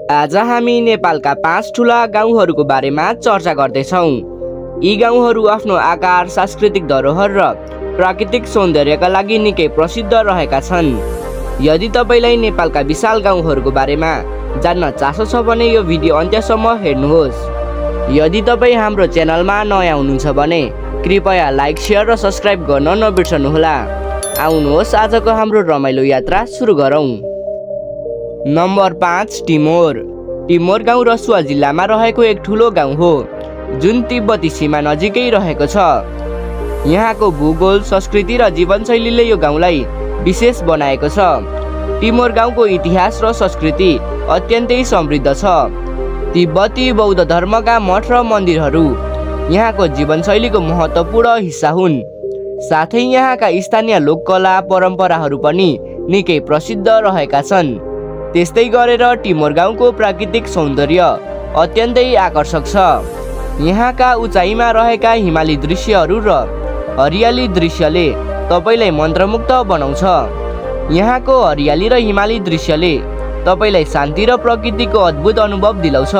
आज हामी नेपालका 5 ठूला गाउँहरूको बारेमा चर्चा गर्दैछौँ। यी गाउँहरू आफ्नो आकार, सांस्कृतिक धरोहर र प्राकृतिक सौन्दर्यका लागि निकै प्रसिद्ध रहेका छन्। यदि तपाईलाई नेपालका विशाल गाउँहरूको बारेमा जान्न चासो छ भने यो भिडियो अन्त्यसम्म हेर्नुहोस्। यदि तपाई हाम्रो च्यानलमा नयाँ हुनुहुन्छ भने कृपया लाइक, शेयर र सब्स्क्राइब गर्न नबिर्सनुहोला। आउनुहोस् आजको हाम्रो रमाइलो यात्रा सुरु गरौँ। नम्बर 5 टिमोर। टिमोर गाउँ रसुवा जिल्लामा रहेको एक ठूलो गाउँ हो जुन तिब्बती सीमा नजिकै रहेको छ। यहाँको भूगोल, संस्कृति र जीवनशैलीले यो गाउँलाई विशेष बनाएको छ। टिमोर गाउँको इतिहास र संस्कृति अत्यन्तै समृद्ध छ। तिब्बती बौद्ध धर्मका मठ र मन्दिरहरू यहाँको जीवनशैलीको महत्त्वपूर्ण हिस्सा हुन्। साथै यहाँका स्थानीय लोककला परम्पराहरू पनि निकै प्रसिद्ध रहेका छन्। त्यस्तै गरेर टिमोर गाउँको प्राकृतिक सौन्दर्य अत्यन्तै आकर्षक छ। यहाँका उचाइमा रहेका हिमाली दृश्यहरू र हरियाली दृश्यले तपाईलाई मन्त्रमुग्ध बनाउँछ। यहाँको हरियाली र हिमाली दृश्यले तपाईलाई शान्ति र प्रकृतिको अद्भुत अनुभव दिलाउँछ।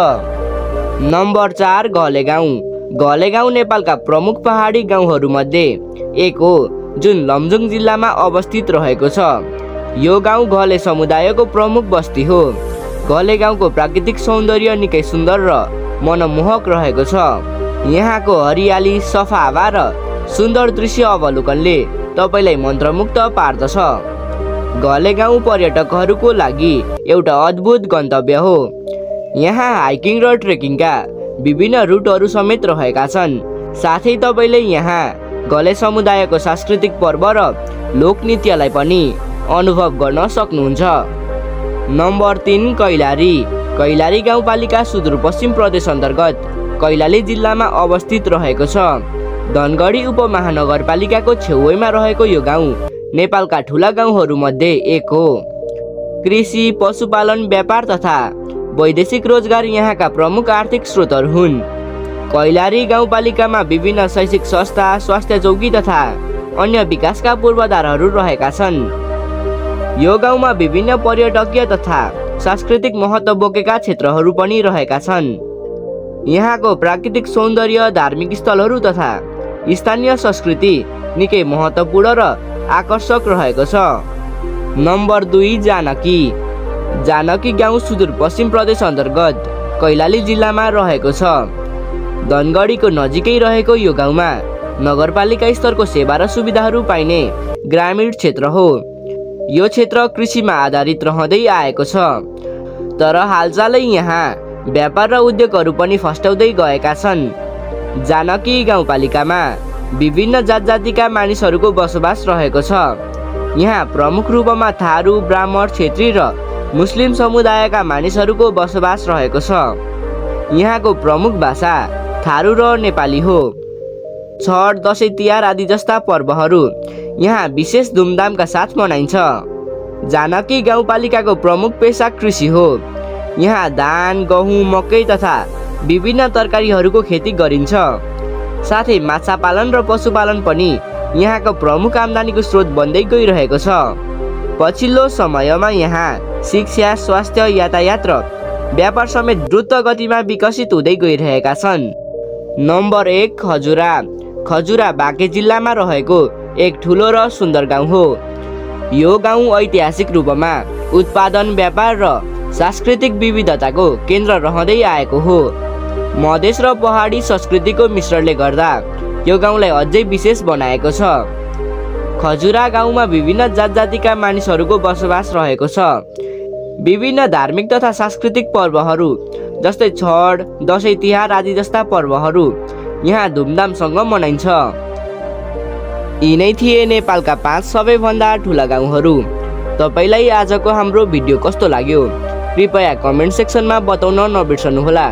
नम्बर 4 घले गाउँ। घले गाउँ नेपालका प्रमुख पहाडी गाउँहरूमध्ये एक हो जुन लमजुङ जिल्लामा अवस्थित रहेको छ। यो गाउँ घले समुदायको प्रमुख बस्ती हो। घले गाउँको प्राकृतिक सौन्दर्य निकै सुन्दर र मनमोहक रहेको छ। यहाँको हरियाली, सफा हावा र सुन्दर दृश्य अवलोकनले तपाईलाई मन्त्रमुग्ध पार्दछ। घले गाउँ पर्यटकहरूको लागि एउटा अद्भुत गन्तव्य हो। यहाँ हाइकिङ र ट्रेकिङका विभिन्न रुटहरू समेत रहेका छन्। साथै तपाईले यहाँ घले समुदायको सांस्कृतिक पर्व र लोकनृत्यलाई पनि अनुभव गर्न सक्नुहुन्छ। नम्बर 3 कैलाली। कैलाली गाउँपालिका सुदूरपश्चिम प्रदेश अन्तर्गत कैलाली जिल्लामा अवस्थित रहेको छ। धनगढी उपमहानगरपालिकाको छेउमा रहेको यो गाउँ नेपालका ठूला गाउँहरूमध्ये एक हो। कृषि, पशुपालन, व्यापार तथा वैदेशिक रोजगार यहाँका प्रमुख आर्थिक स्रोतहरू हुन्। कैलाली गाउँपालिकामा विभिन्न शैक्षिक संस्था, स्वास्थ्य चौकी तथा अन्य विकासका पूर्वाधारहरू रहेका छन्। यो गाउँमा विभिन्न पर्यटकीय तथा सांस्कृतिक महत्त्व बोकेका क्षेत्रहरू पनि रहेका छन्। यहाँको प्राकृतिक सौन्दर्य, धार्मिक स्थलहरू तथा स्थानीय संस्कृति निकै महत्त्वपूर्ण र आकर्षक रहेको छ। नम्बर 2 जानकी। जानकी गाउँ सुदूरपश्चिम प्रदेश अन्तर्गत कैलाली जिल्लामा रहेको छ। धनगढीको नजिकै रहेको यो गाउँमा नगरपालिका स्तरको सेवा र सुविधाहरू पाइने ग्रामीण क्षेत्र हो। यो क्षेत्र कृषिमा आधारित रहँदै आएको छ, तर हालचालै यहाँ व्यापार र उद्योगहरू पनि फस्टाउँदै गएका छन्। जानकी गाउँपालिकामा विभिन्न जात-जातिका मानिसहरूको बसोबास रहेको छ। यहाँ प्रमुख रूपमा थारू, ब्राह्मण, क्षेत्री र मुस्लिम समुदायका मानिसहरूको बसोबास रहेको छ। यहाँको प्रमुख भाषा थारू र नेपाली हो। छठ, दसैँ, तिहार आदि जस्ता पर्वहरू यहाँ विशेष धुमधामका साथ मनाइन्छ। जानकी गाउँपालिकाको प्रमुख पेसा कृषि हो। यहाँ धान, गहुँ, मकै तथा विभिन्न तरकारीहरूको खेती गरिन्छ। साथै माछा पालन र पशुपालन पनि यहाँको प्रमुख आम्दानीको स्रोत बन्दै गइरहेको छ। पछिल्लो समयमा यहाँ शिक्षा, स्वास्थ्य, यातायात र व्यापार समेत द्रुत गतिमा विकसित हुँदै गइरहेका छन्। नम्बर 1 खजुरा। खजुरा बाँके जिल्लामा रहेको एक ठूलो र सुन्दर गाउँ हो। यो गाउँ ऐतिहासिक रूपमा उत्पादन, व्यापार र सांस्कृतिक विविधताको केन्द्र रहँदै आएको हो। मधेस र पहाडी संस्कृतिको मिश्रणले गर्दा यो गाउँलाई अझै विशेष बनाएको छ। खजुरा गाउँमा विभिन्न जात-जातिका मानिसहरूको बसोबास रहेको छ। विभिन्न धार्मिक तथा सांस्कृतिक पर्वहरू जस्तै छठ, दसैँ, तिहार आदि जस्ता पर्वहरू यहाँ धुमधामसँग मनाइन्छ। यी नै थिए नेपालका 5 सबैभन्दा ठूला गाउँहरू। तपाईलाई आजको हाम्रो भिडियो कस्तो लाग्यो कृपया कमेन्ट सेक्सनमा बताउन नबिर्सनुहोला।